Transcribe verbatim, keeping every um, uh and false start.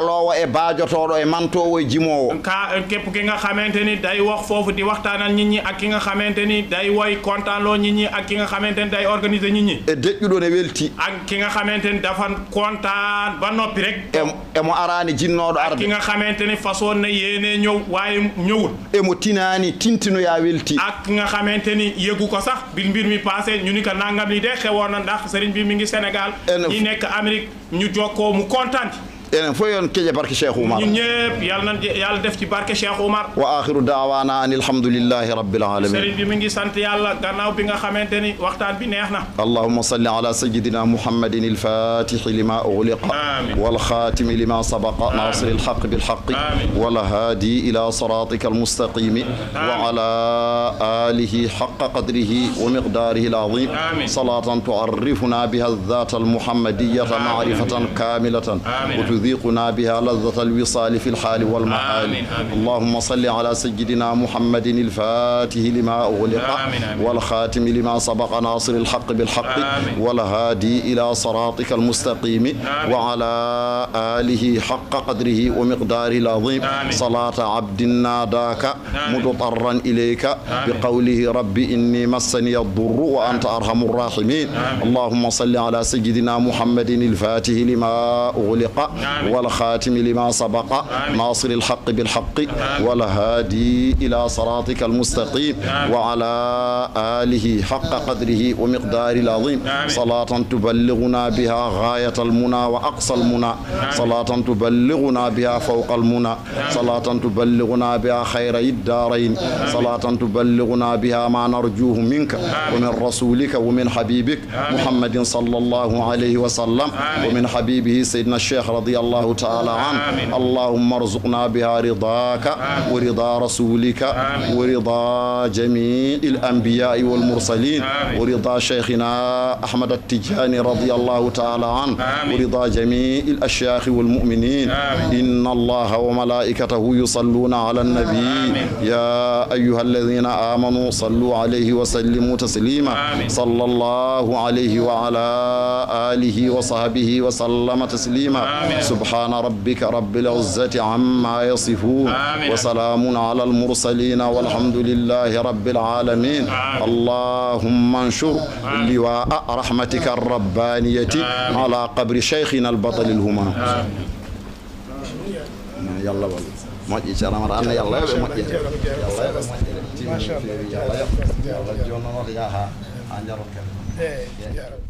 Aloowo e baajotooɗo e mantoowo e jimoowo. Ka, képp ki nga xamante ni day wax foofu di waxtaanal nit ñi, ak ki nga xamante ni day woy kontaanloo nit ñi, ak ki nga xamante ni day organiser nit ñi. E deƴƴuɗo ne welti. Ak ki nga xamante ni dafa kontaan ba noppi rek. E, emo araani jinnooɗo arde. Ak ki nga xamante ni fasoon na yéene ñëw, waaye ñëwul. Emo tinaani, tintinoyaa welti. Ak ki nga xamante ni yëgu ko sax, bi mbir mi passé, ñu ni ko nangam li de xewoon na ndax sëriñ bi mi ngi Sénégal, ñi nekk Amérique, ñu jokkoo mu kontaan ci. Enen fof yon keƴe barke Cheikh Oumar. Ñun ñëpp, Yàlla na, Yàlla def ci barke Cheikh Oumar. Wa akhiru da'wana anil hamdulillahi rabbil alamin. Sëriñ bi mi ngi sant Yàlla gannaaw bi nga xamante ni waxtaan bi neex na. اللهم صل على سيدنا محمد الفاتح لما أغلق آمين. والخاتم لما سبق آمين. ناصر الحق بالحق آمين. والهادي إلى صراطك المستقيم آمين. وعلى آله حق قدره ومقداره العظيم آمين. صلاة تعرفنا بها الذات المحمدية آمين. معرفة كاملة آمين. وتذيقنا بها لذة الوصال في الحال والمآل آمين. آمين. اللهم صل على سيدنا محمد الفاتح لما أغلق آمين. آمين. والخاتم لما سبق ناصر الحق بالحق آمين. والهادي إلى صراطك المستقيم آمين. وعلى آله حق قدره ومقداره العظيم آمين. صلاة عبد ناداك آمين. مضطرا إليك آمين. بقوله رب إني مسني الضر وأنت أرحم الراحمين آمين. اللهم صل على سيدنا محمد الفاتح لما أغلق آمين. والخاتم لما سبق آمين. ناصر الحق بالحق آمين. والهادي إلى صراطك المستقيم آمين. وعلى آله حق قدره ومقداره العظيم آمين. صلاة تبلغنا بها غاية المنى وأقصى المنى آمين. صلاة تبلغنا بها فوق المنى آمين. صلاة تبلغنا بها خيري الدارين آمين. صلاة تبلغنا بها ما نرجوه منك آمين. ومن رسولك ومن حبيبك آمين. محمد صلى الله عليه وسلم آمين. ومن حبيبه سيدنا الشيخ رضي الله تعالى عنه آمين. اللهم ارزقنا بها رضاك آمين. ورضا رسولك آمين. ورضا جميع الأنبياء والمرسلين آمين. ورضا شيخنا أحمد التجاني رضي الله تعالى عنه آمين. ورضا جميع الأشياخ والمؤمنين آمين. إن الله وملائكته يصلون على النبي آمين. يا أيها الذين آمنوا صلوا عليه وسلموا تسليما آمين. صلى الله عليه وعلى آله وصحبه وسلم تسليما آمين. سبحان ربك رب العزة عما يصفون آمين. وسلام على المرسلين والحمد لله رب العالمين آمين. اللهم انشر آمين. لواء رحمتك الربانية آمين. على قبر شيخنا البطل الهمام آمين. Yalla wal moƴƴi Ceerno Amar, an yalla yoɓe moƴƴere. Yalla yoɓe moƴƴere. Timmi no feewi, yalla yoɓ. Yalla jonnonoto yaha ha jarot kadi.